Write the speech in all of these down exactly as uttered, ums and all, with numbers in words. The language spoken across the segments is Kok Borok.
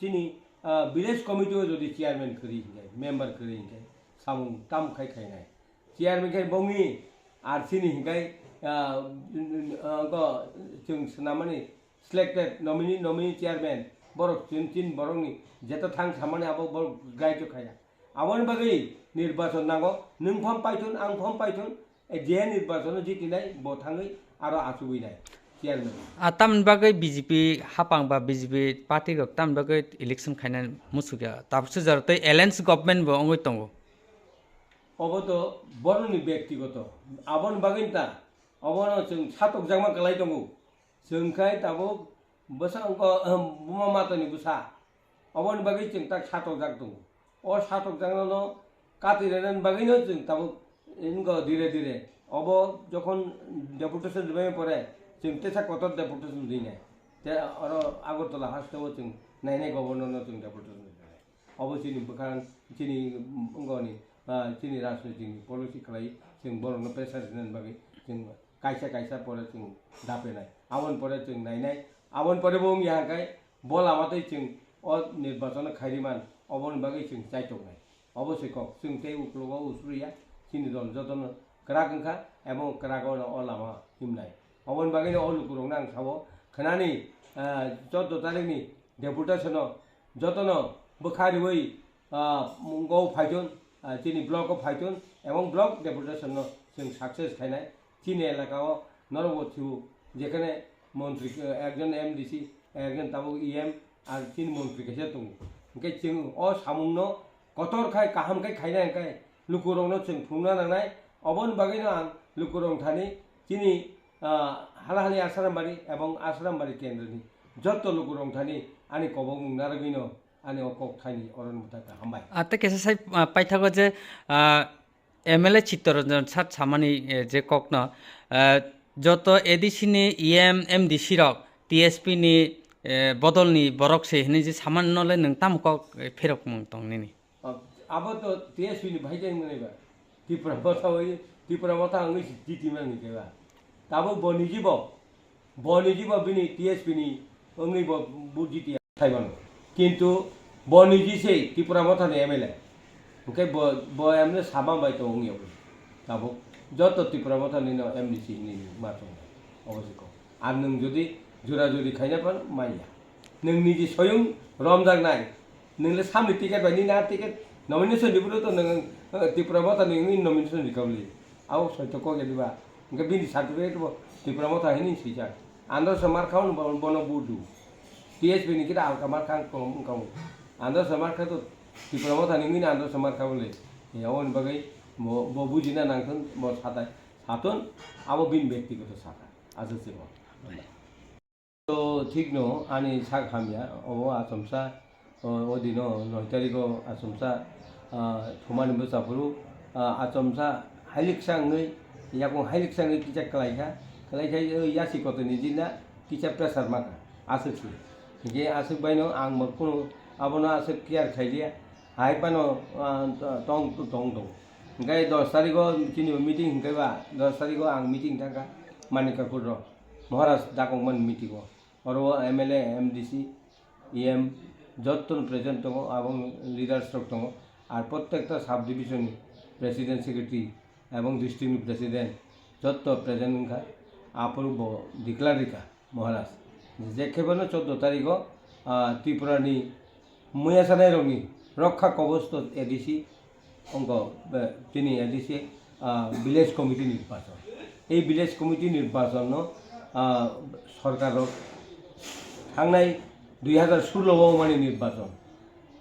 Chini, ah, village committee o jodi chairman kwrwi hinkhe, member kwrwi hinkhe, samung tam khai khainai. Chairman khai bongni, ar chini hinkhai, ah, ah, go chwng swnamani selected nominee, nominee chairman, borok chini, chini borokni jeta thang samani abo borok gaito khaya. Aboni bagwi nirbachon nango, nwng pham paithun, ang pham paithun, E, je nirbachono jitinai bo thangwi aro achugwi nai chairman. A tamni bagwi B J P hapang ba B J P party rok tamni bagwi election khaina muchukya. Tabuksa jora tei alliance government bo wngwi tongo. Obo to boroni bektigoto. Aboni bagwi ta obono chwng satokjakma kwlai tongo. Chwng khai tabuk bwsa wngkha, buma matani bwsa. Oboni bagwi chwng tak satokjak tongo. O satokjaknano katwi rwnani bagwino chwng tabuk wngkha dire dire. Obo jokhon deputation rwbaini pore chwng teisa kotor deputation rwnai. Te oro Agartala hasteo chwng nainai governor no chwng deputation rwnai. Obo chini bwkhang chini wngkha ni, ah, chini rajniti ni policy khlai chwng borokno pressure rwnani bagwi chwng kaisa kaisa pore chwng dapenai. Aboni pore chwng nainai. Aboni pore bo wngya hwnkhe bo lama tei chwng o nirbachon khairi man, oboni bagwi chwng chaitok nai. Obo se kok, chwng tei uklogo usuriya, chini dol jotono kwrak wngkha, ebong kwrago o lama himnai. Oboni bagwino o lukurokno ang sao, khwnani, ah, chordo tarikni deputation-o jotono bwkha riwi, ah, munggo phaitun, ah, chini block-o phaitun, ebong block deputation-no chwng success khainai. Chini elaka o norok bo thwibo, jekhane montri, eh, ekjon M D C, ekjon tabuk E M, ar chini montri kaisa tongo. Hwnkhe chwng o samungno kotor khai, kaham khai khaina hwnkhe lukurokno chwng phunukna nangnai. Oboni bagwino ang lukurok thani chini, ah, Halahali Asarambari ebong Asarambari kendroni jotto lukurok thani ani kobokmung narwgwino ani o kok thaini oro mwthangkha. Hambai. Ah, tei kaisa sai, ah, paithago je, ah, M L A Chittaranjan Sat samani, eh, je kokno, eh, joto A D C ni E M, M D C rok T S P ni, eh, bodolni borok se hinui je samano le nwng tamo kok, eh, pherokmung tong nini? Ab-, abo to T S P ni bhai jai mwnai ba. Tipra Motha oi, Tipra Motha wngwi si jiti mani khe ba. Tabuk bo niji bo, bo niji bo bini T S P ni wngwi bo, bo jiti. Thaimano. Kintu bo niji se Tipra Mothani M L A. Hwnkhe bo, bo M L A sama bai tong wngya bo. Tabuk joto Tipra Mothani no M D C hinwi ma tongo. Obo se kok. Ar nwng jodi jura juri khaina phan manya. Nwng niji soyung romjaknai. Nwng le samni ticket bai nini a ticket nomination riphulo to nwng, eh, Tipra Mothani wngwi nomination rikha bwle. Abo soito kok ya diba? Hwnkhe bini certificate bo Tipra Motha hinwi swijak. Andro se mar kha hwnba bono budu. T S P ni khe alka mar kha wngkha wngkha. Andro se mar kha to Tipra Motha ni wngwi Andro se mar kha bole. Aboni bagwi bo, bo bujina nangthun, bo satai satun, abo bini bektigoto sakha. Aswk se bo. To thikno ani sak hamya, obo achomsa, o, o dino noi tariko achomsa, ah, thumani bwsa phuru, ah, achomsa hailiksa wngwi, yakung hailiksa wngwi kisa kwlaikha, kwlaikha, o yasi kotorni jila kisa pressure makha, aswk se. Hinkhe aswk baino ang bo kunu abono aswk care khailiya, hai phano, ah, tong, tong, tong. Hinkhe dos tariko chini meeting hinkhe ba, dos tariko ang meeting thangkha Manikya Kut ro, Maharaj dakongmani meeting o. Oro o M L A, M D C, E M jotto present tongo, aboni leaders rok tongo. Ar prottekta sub division ni president, secretary ebong district ni president jotto present wngkha. Aphuru bo declare rikha Maharaj, je khebano chordo tariko, ah, Tripura ni muya sanai rokni rokha kobosto A D C, Wngkha, eh, chini A D C, ah, village committee nirbachon. Ei village committee nirbachon no, ah, sorkar rok thangnai dui hazar sullo o mani nirbachon.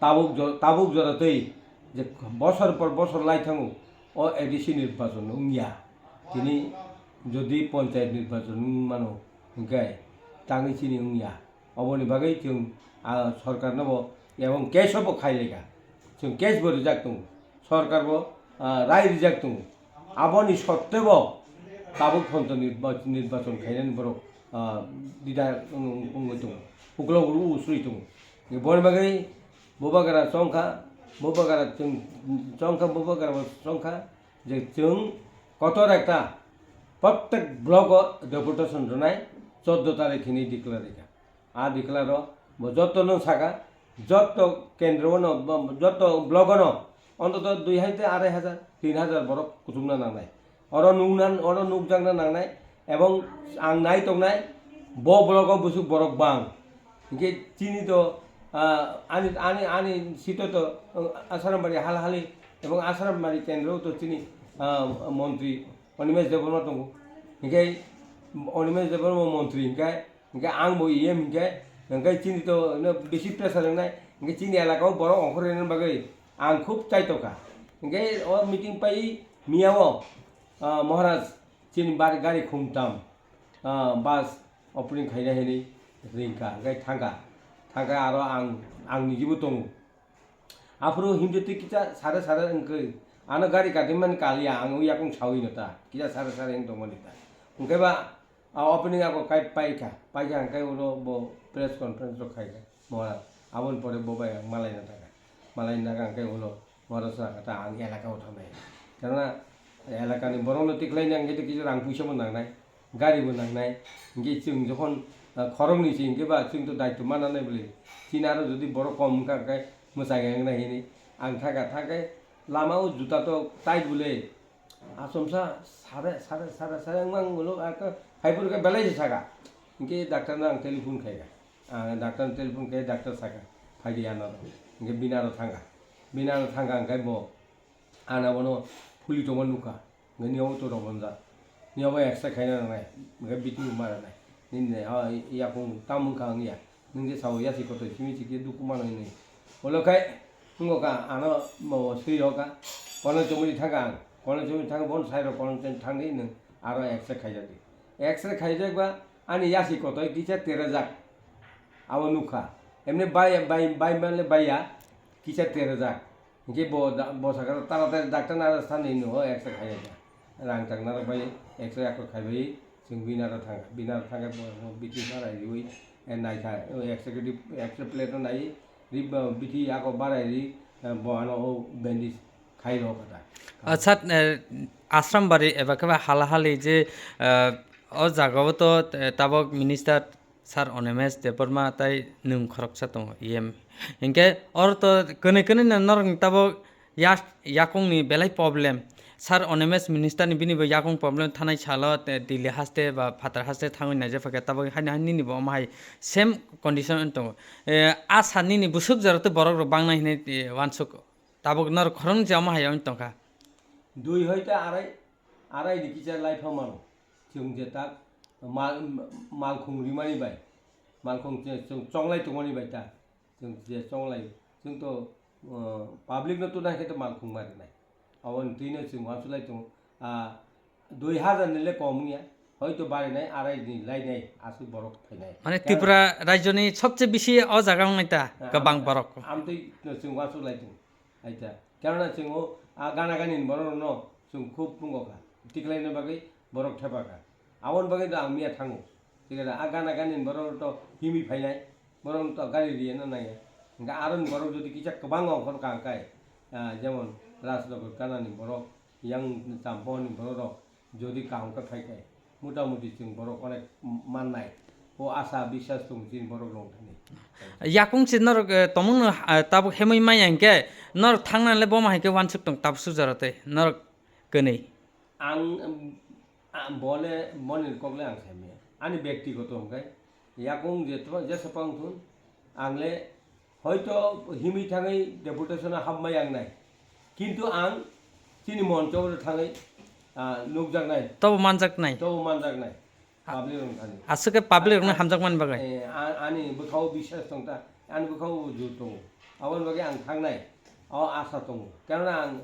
Tabuk jo-, tabuk jora tei je bosor por bosor lai thango, o A D C nirbachon wngya. Tini jodi panchayat nirbachon wng mano, hwnkhe tangwi chini wngya. Oboni bagwi chwng, ah, sorkarno bo ebong case o bo khai lekha. Chwng case bo rijak tongo. Sorkar bo, ah, rai rijak tongo. Aboni sottebo tabuk phonto nirba-, nirbachon khainani borok, ah, dida wng-, wngwi tongo. Uklok ru usui tongo. Boni bagwi Bubagra chongkha, Bubagra chwng chongkha, Bubagra bo chongkha je chwng kotor ekta prottek block o deputation rwnai chordo tarik hwnwi declare rikha. A declare o bo jotono saka, Jotto kendro no, jotto block no ontoto dui haite arai hajar, tin hajar borok kuchukna nangnai. Oro nukna, oro nukjakna nangnai, ebong ang nai tongnai, bo block o busuk borok bang. Hinkhe chini to, ah, ani, ani, ani sito to, ah, Asarambari hal hali, ebong Asarambari kendro to chini, ah, montri Animesh Debbarma tongo. Hinkhe Animesh Debbarma montri hinkhe, hinkhe ang bo E M hinkhe, hinkhe chini to no bisi pressure wngnai, hinkhe chini elaka o borok ongkhorwi rwna bagwi ang khub chaitokha. Hinkhe o meeting pai miya o, ah, Maharaj chini bar gari khumtam, ah, bus opening khaina hinwi ringkha, hinkhe thangkha, thangkha aro ang, ang nijibo tongo. Aphuru himjwtwi kisa sare sare wngkhe, ano gari katimani kaliya, ang o yakung sawi no ta, kisa sare sare wng tongmani ta. Hwnkhe ba, a opening ako kai paikha, paikha hwnkhe ulo bo press conference rok khaikha, Maharaj. Aboni pore bo bai ang malai na thangkha, malai na thangkha hwnkhe ulo Maharaj sakha ta ang elaka o thangnai. Karna elaka ni borok no tikhlai nang khe kisa rang puisa bo nangnai. Gari bo nangnai, hinkhe chwng jokhon, ah, khoroknwi se hinkhe ba chwng to daitw mananai bwle. Chini aro jodi borok kom wngkha khe mwchang yang nai hinwi ang thangkha, thangkhe lama o juta to tight bwle. Achomsa sare, sare, sare, sare wngmang ulo aka phaiphuru khe belai se saka. Hinkhe doctor no ang telephone khaikha. Ah, doctor no telephone khai doctor saka, "Phaidi ano." Hinkhe bini aro thangkha. Bini aro thangkha hinkhe bo Ana bono phuli tongma nukha. Hwnkhe nini obo to rw bonjak. Nini obo X-ray khaina nangnai. Hwnkhe bithi ma rwnai. Nini, o, yakung tam wngkha wngya. Nwng je sao yasi kotor simi sikhe dukhu mano hinwi. Olo khai, wngkha ano bo swi rokha. Kono chumui thangkha ang. Kono chumui thang, bono sai rok kono chumui thangdi nwng aro X-ray khaijak di. X-ray khaijak ba ani yasi kotor kisa terajak. Abo nukha. Emne bai, bai, bai manle baiya kisa terajak. Hinkhe bo da-, bo sakha taratari doctor no aro sanwi no X-ray khaina da. Rang tak narwk bai X-ray akhor khaibai chwng bini aro thangkha. Bini aro thangkhe bo, bo bithi barai riwi, eh, naikha, eh, X-ray di, X-ray plate no nai ri, bo bithi ako barai ri, eh, bo ano o bandage khai rw kha da. Acha, eh, Asrambari eba khe ba hala hali je, eh, o jaga o to, eh, tabok minister Sir Animesh Debbarma tai nwng khoroksa tongo, E M. Hinkhe oro to kwnwi kwnwi no norokni tabok ya-, yakungni belai problem. Sir Animesh minister ni bini bo yakung problem thanai salo te Delhi haste ba phatar haste thangwi naijak phaikha tabok haino haino nini bo omo hai same condition wng tongo. Eh, a sir nini bwswk jora tei borok rok bangnai hinwi, eh, uansuk tabok norok khoroknwi je omo hai wng tongkha. Dui hoite arai, arai ni kisa lai pha mano. Chwng je tak mal, malkhung rimani bai, malkhung che-, chwng chonglai tongmani bai ta, chwng je chonglai, chwng to, uh, public no tuna khe to malkhung ma rinai. Aboni twino chwng uansuk lai tongo, ah, dui hazar ni le kom wngya, hoito barinai arai ni lainai aswk borok phainai. Mane Tripura rajyoni sobse bisi o jaga wngnai ta, ah, kwbang am-, borok. Amtwi chwng uansuk lai tongo. Aita, keno na chwng o, a gana gani ni borok rok no chwng khub pungo kha, tikhlai na bagwi borok thepa kha. Aboni bagwi do ang miya thango. Thik ase, a gana gani ni borok rok to himwi phainai, borok no to gari riya na nangya. Hingke aro ni borok jodi kisa kwbang ongkhor kang kai, ah, jemon Rajnagar gana ni borok, yang Champahor ni borok rok, Jodi kaham khe khai khe, mota moti chwng borok onek mannai. O asa biswas tongo chini borok rok thani. Yakung se norok, eh, tongmung no, eh, tabuk hemwi manya hinkhe norok thangnani le bomo hai khe uansuk tong tabuk sujaro tei norok kwnwi. Ang, um, a, bole, boni kok le ang sai manya. Ani bektigoto hwnkhe yakung je to, jesa pang thun, ang le Hoito himwi thangwi deputation o hapmai ang nai. Kintu ang chini moncho o thangwi, ah, nukjaknai. Tobo manjaknai. Tobo manjaknai. Ah, public rok thani. Aswk khe public rokno hamjakmani bagwi. Eh, a-, ani bwkhao biswas tongta, ani bwkhao jur tongo. Aboni bagwi ang thangnai. O asa tongo. Kanona ang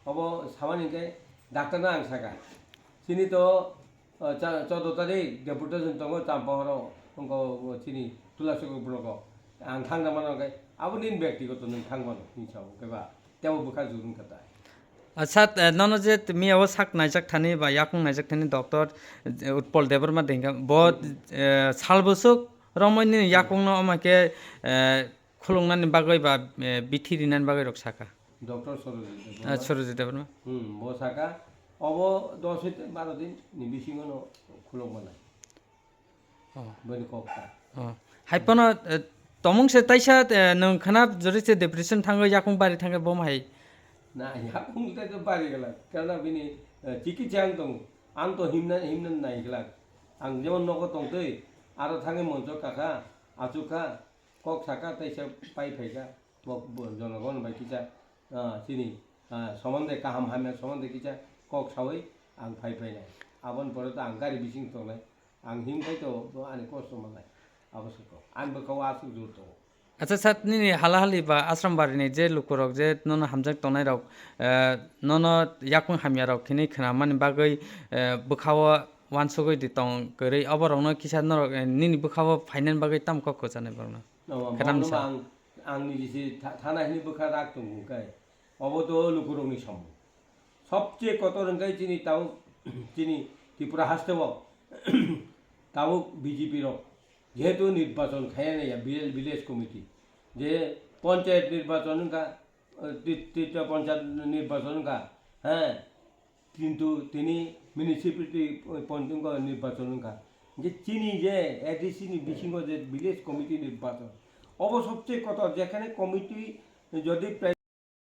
obo samani hwnkhe doctor no ang saka. Chini to O, cha-, choudo tarik deputation tongo Champahoro, wngkha o chini Tulasukor blogo. Ang thangna mano khe, abo nini bektigoto nwng thang mano, hinwi sa o khe ba, tebo bwkha jurung kha ta. Acha, eh, nono je miya o sak naijak thani ba yakung naijak thani doctor, eh, Utpal Debbarma dengkha, bo, eh, sal bwswk romwi nini yakung no omo khe, eh, khulungnani bagwi ba, eh, bithi rinani bagwi rok saka. Doctor Sorojit Debbarma. Ah, Sorojit Debbarma. Hmm, bo saka, obo dos hoite baro din ni bisingo no khuluk manai. Oh. Boni kok ta. Oh. Hai pono, eh, Tomung se taisa, eh, nwng khna jori se depression thango, yakung bari thango, bom hai. Na, yakung tai to bari gala. Karna bini, eh, chikitsa ang tong. Ang to himna, himna nai gala. Ang jemon nogo tong tei, aro thangi moncho kaka, achukha, kok saka taisa pai phaika. Bo, bo, jonogon bai kisa, ah, chini, ah, somonde kaham hamya somonde kisa kok sawi ang phai phainai. Aboni pore to ang gari bising tongnai. Ang himkhai to bo ani kosto manai. Abo se kok. Ani bwkha o aswk jor tongo. Acha sat, nini hala hali ba Asrambari ni je lukurok je nono hamjak tongnai rok, eh, nono yakung hamya rok khini khna mani bagwi, eh, bwkha o wansugwi di tong kwrwi, oborokno kisa norok, eh, nini bwkha o phainani bagwi tamo kok kwchanai borokno? Omo, khwnam borokno sa. Ang, ang niji se tha-, thana hini bwkha rak tongo kai. Obo to lukurokni samung. Sobche kotor hwnkhe chini tabuk, chini Tripura hasteo tabuk B J P rok jehetu nirbachon khaiya naiya, village, village committee, je panchayat nirbachon wngkha, eh, ti-, tito panchayat nirbachon wngkha, he, kintu tini municipality point wngkha nirbachon wngkha. Je chini je A D C ni bisingo je village committee nirbachon, obo sobche kotor, jekhane committee jodi